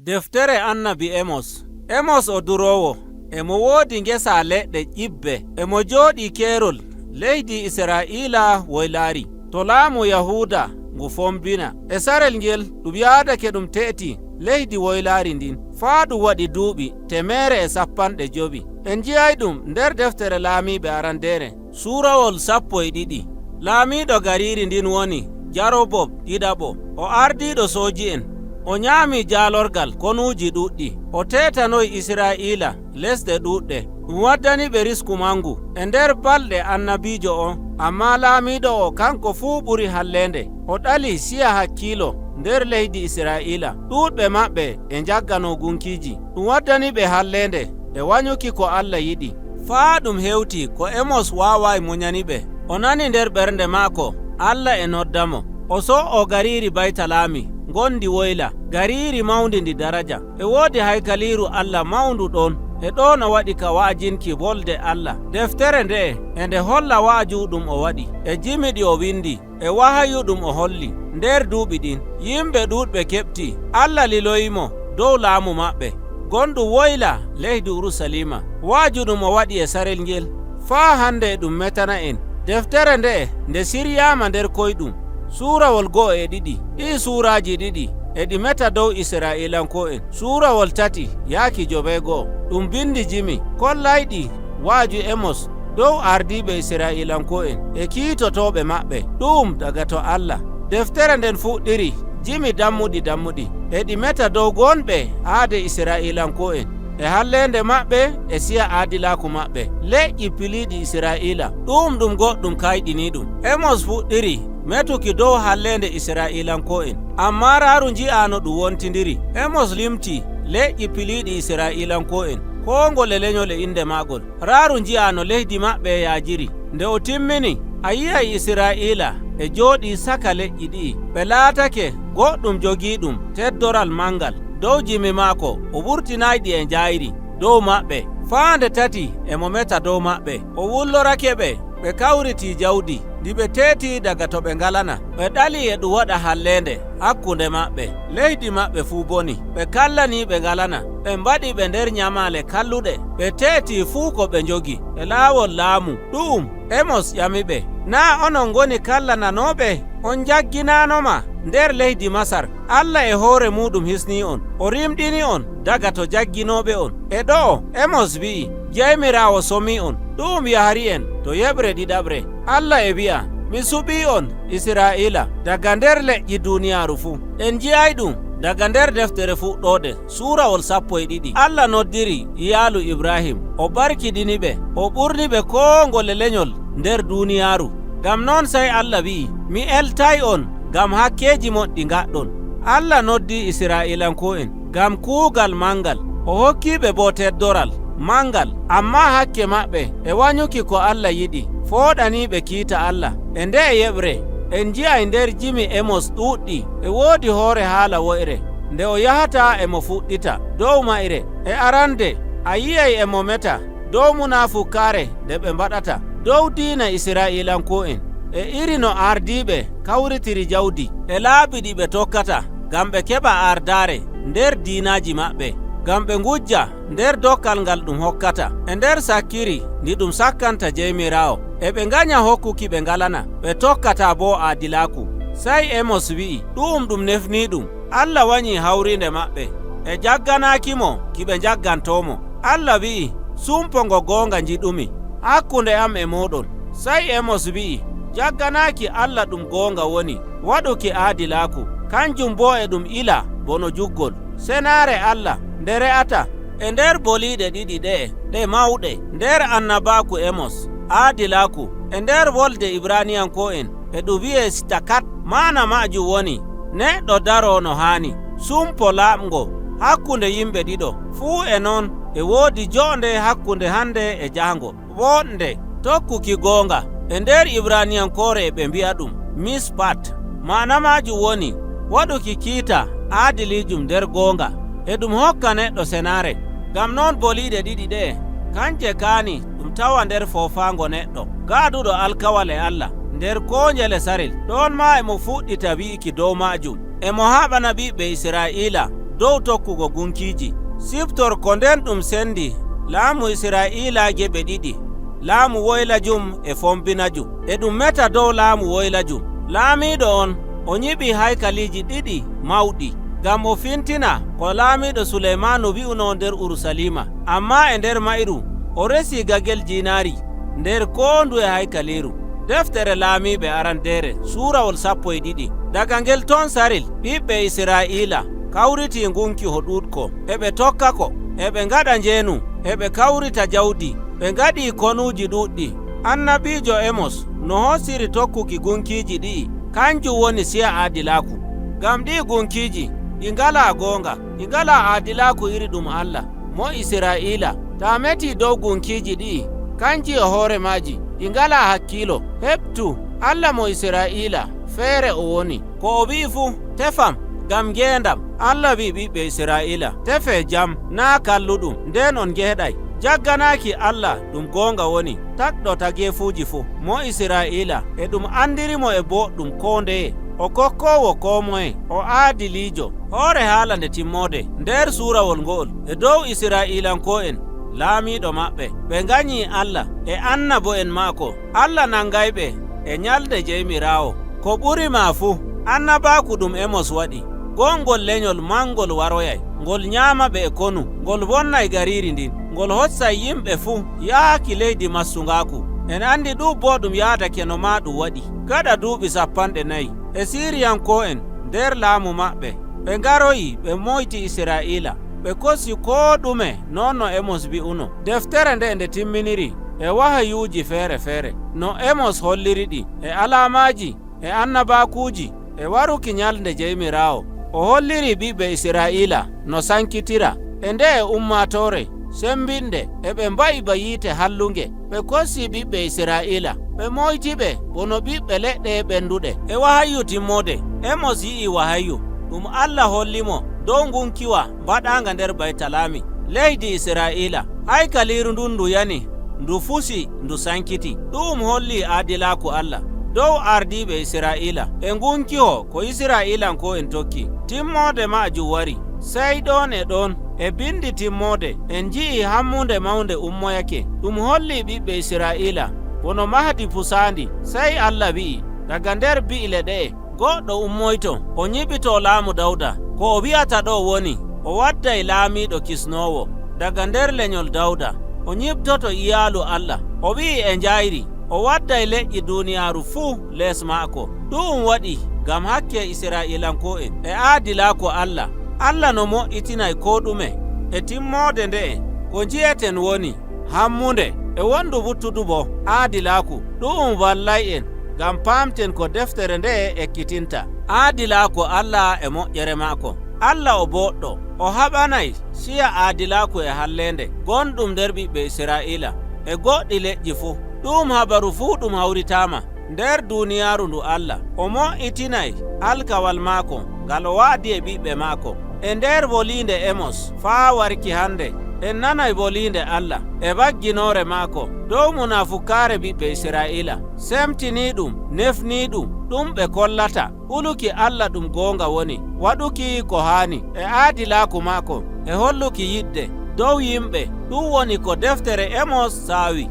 Deftere annabi Emos. Emos o duroowo, emo woodi ngesa leɗɗe ƴibbe, emo jooɗi keerol leydi Israa'iila woylaari, to laamu Yahuuda ngu fombina. E sarel ngel ɗum yaadake ɗum te'eti leydi woylaari ndin, faa ɗum waɗi duuɓi 150. En nji'ay ɗum nder deftere laamiiɓe arandere, suurawol 12. Laamiiɗo gariiri ndin woni Jarobob ɗiɗaɓo, o ardiiɗo sooji'en. O nyaami jaalorgal konuuji ɗuɗɗi, o teetanoyi Israa'iila lesɗe ɗuɗɗe, ɗum waddani ɓe risku mangu e nder balɗe annabiijo on. Ammaa laamiiɗo o kanko fuu ɓuri halleende, o ɗali siya hakkiilo nder leydi Israa'iila. Ɗuɗɓe maɓɓe e njaggano gunkiiji, ɗum waddani ɓe halleende e wanyuki ko Allah yiɗi. Faa ɗum hewti ko Emos waaway munyani ɓe, o nani nder ɓernde maako Allah e noddamo. O so''o gariiri Baytalaami ngondi woyla, gariiri mawndi ndi daraja. E woodi haykaliiru Allah mawndu ɗon, e ɗon o waɗi ka wa'ajinki wolde Allah. Deftere nde'e e nde holla wa'aju ɗum o waɗi, e jimi ɗi o windi, e wahayu ɗum o holli. Nder duuɓi ɗin, yimɓe ɗuɗɓe keɓti Allah liloyimo dow laamu maɓɓe gonɗum woyla leydi Urucaliima. Wa'aju ɗum o waɗi e sarel ngel, faa hande e ɗum metana en. Deftere nde'e nde siryama nder koyɗum. Suurawol 1 e 2, ɗi suuraaji ɗiɗi e ɗi meta dow Israa'iilanko'en. Suurawol 3 yaaki 9, ɗum bindi jimi kollayɗi wa'aju Emos dow ardiiɓe Israa'iilanko'en e kiitotoɓe maɓɓe, ɗum daga to Allah. Deftere nden fuɗɗiri jimi dammuɗi dammuɗi, e ɗi meta dow gonɓe aade Israa'iilanko'en e halleende maɓɓe e siya aadilaaku maɓɓe, leƴƴi piliiɗi Israa'iila. Ɗum ɗum goɗɗum kayɗiniiɗum. Emos fuɗɗiri metuki dow halleende Israa'iilanko'en, ammaa raaru nji'a no ɗum wontindiri. Emos limti leƴƴi piliiɗi Israa'iilanko'en, koo ngol e lenyol e inde maagol. Raaru nji'a no leydi maɓɓe yaajiri. Nde o timmini, a yi'ay Israa'iila e jooɗi saka leƴƴi ɗi'i, ɓe laatake goɗɗum jogiiɗum teddoral mangal. Dow jimi maako o wurtinayɗi e njaayri dow maɓɓe. Faa nde tati emo meta dow maɓɓe, o wullorake ɓe, ɓe kawriti jawdi ndi ɓe teeti daga to ɓe ngalana. Ɓe ɗali e ɗum waɗa halleende hakkunde maɓɓe, leydi maɓɓe fuu boni. Ɓe kallani ɓe ngalana, ɓe mbaɗi ɓe nder nyamaale kalluɗe, ɓe teeti fuu ko ɓe njogi e laawol laamu. Ɗu'um Emos ƴami ɓe, naa onon ngoni kallananooɓe? On jagginanoma nder leydi Masar. Allah e hoore muɗum hisni on, o rimɗini on daga to jagginooɓe on. E ɗo'o Emos wi'i, Jeymiraawo somi on. Ɗum yahari en to yeɓre ɗiɗaɓre. Allah e wi'a, mi suɓi on Israa'iila daga nder leƴƴi duuniyaaru fuu. En nji'ay ɗum daga nder deftere fuɗɗoode, suurawol 12. Allah noddiri iyaalu Ibrahim, o barkiɗini ɓe, o ɓurni ɓe koo ngole lenyol nder duuniyaaru. Ngam non sey Allah wi'i, mi eltay on ngam hakkeeji mon ɗi ngaɗɗon. Allah noddi Israa'iilanko'en ngam kuugal mangal, o hokkiiɓe bo teddoral mangal, ammaa hakke maɓɓe e wanyuki ko Allah yiɗi fooɗaniiɓe kiita Allah. E nde'e yeɓre en nji'ay nder jimi Emos ɗuɗɗi e woodi hoore haala woyre nde o yahata emo fuɗɗita dow mayre. E arande a yi'ay emo meta dow munafukkaare nde ɓe mbaɗata dow diina Israa'iilanko'en, e iri no ardiiɓe kawritiri jawdi e laabi ɗi ɓe tokkata ngam ɓe keɓa ardaare nder diinaaji maɓɓe, ngam ɓe ngujja nder dokkal ngal ɗum hokkata e nder sakkiri ndi ɗum sakkanta Jeymiraawo. E ɓe nganya hokkuki ɓe ngalana, ɓe tokkata bo aadilaaku. Sey Emos wi'i, ɗu'um ɗum nefniiɗum. Allah wanyi hawriinde maɓɓe e jagganaakimo ki ɓe jaggantomo. Allah wi'i, sumpo ngo goonga njiɗumi hakkunde am e moɗon. Sey Emos wi'i, jagganaaki Allah ɗum goonga woni waɗuki aadilaaku, kanjum bo e ɗum ila bono juggol. Senaare Allah nde re'ata e nder boliiɗe ɗiɗi ɗe'e ɗe mawɗe nder annabaaku Emos, aadilaaku e nder wolde Ibraniyanko'en e ɗum wi'e stakat. Maana ma'jum woni neɗɗo daro no haani, sumpo laaɓngo hakkunde yimɓe ɗiɗo fuu. E non e woodi jonde hakkunde hande e jahango woɗnde tokkuki goonga. E nder Ibraniyankoore e ɓe mbi'a ɗum mispat. Maana majum woni waɗuki kiita aadilijum nder goonga, e ɗum hokka neɗɗo senaare. Ngam non boliiɗe ɗiɗi ɗe'e kanje kaani ɗum tawa nder foofaango neɗɗo gaaduɗo alkawal e Allah nder koo njele sarel. Ɗon ma emo fuɗɗita wi'iki dow majum, emo haɓana ɓiɓɓe Israa'iila Dow tokkugo gunkiiji. Siftor ko nden ɗum sendi laamu Isra'iila geɓe ɗiɗi, laamu woylajum e fombinajum. E ɗum meta dow laamu woylajum. Laamiiɗo on o nyiɓi haykaliji ɗiɗi mawɗi ngam o fintina ko laamiiɗo Suleymanu wi'uno nder Urusalima. Ammaa e nder mayru o resi gagel jiinaari nder koo nduye haykaliiru. Deftere Laamiiɓe arandere suurawol 12. Daga ngel ton sarel ɓiɓɓe Isra'iila kawriti ngunkiho ɗuɗko, e ɓe tokka ko, e ɓe ngaɗa njeenu, e ɓe kawrita jawdi, ɓe ngaɗi konuuji ɗuɗɗi. Annabiijo Emos no hosiri tokkuki gunkiiji ɗi'i, kanjum woni siya aadilaaku. Ngam ɗi gunkiiji ɗi ngalaa goonga, ɗi ngalaa aadilaaku iri ɗum Allah mo Isra'iila. Taa meti dow gunkiiji ɗi'i, kanji e hoore maaji ɗi ngalaa hakkiilo. Heɓtu Allah mo Isra'iila feere o woni. Ko o wi'i fuu tefam ngam ngeendam. Allah wi'i ɓiɓɓe Isra'iila tefe jam naa kalluɗum, nden on ngeeɗay. Jagganaaki Allah ɗum goonga woni tagɗo tageefuuji fuu mo Isra'iila e ɗum andirimo e boɗɗum koo ndeye. O kokkowo koo moye, o aadiliijo. Hoore haala nde timmode nder suurawol ngo'ol e dow Isra'ilanko'en laamiiɗo maɓɓe. Ɓe nganyi Allah e annabo'en maako. Allah nangayɓe e nyalde Jeymiraawo. Ko ɓuri ma fuu annabaaku ɗum Emos waɗi. Gongol lenyol mangol waroyay, ngol nyaama ɓe e konu, ngol wonnay gariiri ndin, ngol hossay yimɓe fuu yaaki leydi massungaaku. En andi ɗum bo ɗum yaadake no ma ɗum waɗi. Gaɗa duuɓi 40 e Siriyanko'en nder laamu maɓɓe, ɓe ngaroyi ɓe moyti Isra'iila, ɓe kosi koo ɗume non no Emos wi'uno. Deftere nde nde timminiri e wahayuuji feere-feere no Emos holliri ɗi e alaamaji e annabaakuuji e waruki nyalnde Jeymiraawo. O holliri ɓiɓɓe Isra'iila no sankitira e nde e ummatore sembinde e ɓe mba'i ba yiite hallunge. Ɓe kosi ɓiɓɓe Isra'iila, ɓe moytiɓe bono ɓiɓɓe leɗɗe ɓenduɗe. E wahayu timmode Emos yi'i wahayu ɗum Allah hollimo dow ngunkiwa mbaɗanga nder Baytalami leydi Isra'iila. Haykaliiru ndun ndu yani, ndu fusi, ndu sankiti. Ɗum holli aadilaaku Allah dow ardiiɓe Isra'iila e ngunkiho ko Isra'ilanko'en tokki. Timmode ma'ajum wari sey ɗon e ɗon e bindi timmode en nji'i hammunde mawnde ummoyake. Ɗum holli ɓiɓɓe Isra'iila bono mahdi pusaandi. Sey Allah wi'i daga nder bi'ile ɗe'e goɗɗo ummoyto o nyiɓito laamu Dawda. Ko o wi'ata ɗo woni o wadday laamiiɗo kisnoowo daga nder lenyol Dawda, o nyiɓtoto iyaalu Allah. O wi'i e njayri o wadday leƴƴi duuniyaaru fuu lees maako. Ɗum waɗi ngam hakke Isra'ilanko'en e aadilaaku Allah. Allah no mo'itinay koo ɗume. E timmode nde'e ko nji'eten woni hammunde e wondu wuttudu bo aadilaaku. Ɗum wallay en ngam paamten ko deftere nde'e ekkitinta. Aadilaaku Allah e moƴƴere maako. Allah o boɗɗo, o haɓanay siya aadilaaku e hallende gonɗum nder ɓiɓɓe Isra'iila e goɗɗi leƴƴi fuu. Ɗum habaru fuu ɗum hawritama nder duuniyaaru ndu Allah. O mo'itinay alkawal maako ngal o wa'di e ɓiɓɓe maako. E nder voliinde Emos faa warki hande en nanay voliinde Allah e wagginore maako dow munafukaare ɓiɓɓe Isra'iila. Semtini ɗum, nefni ɗum, ɗum ɓe kollata. Huluki Allah ɗum goonga woni, waɗuki ko haani e aadilaaku maako e holluki yidde dow yimɓe. Ɗum woni ko deftere Emos saawi.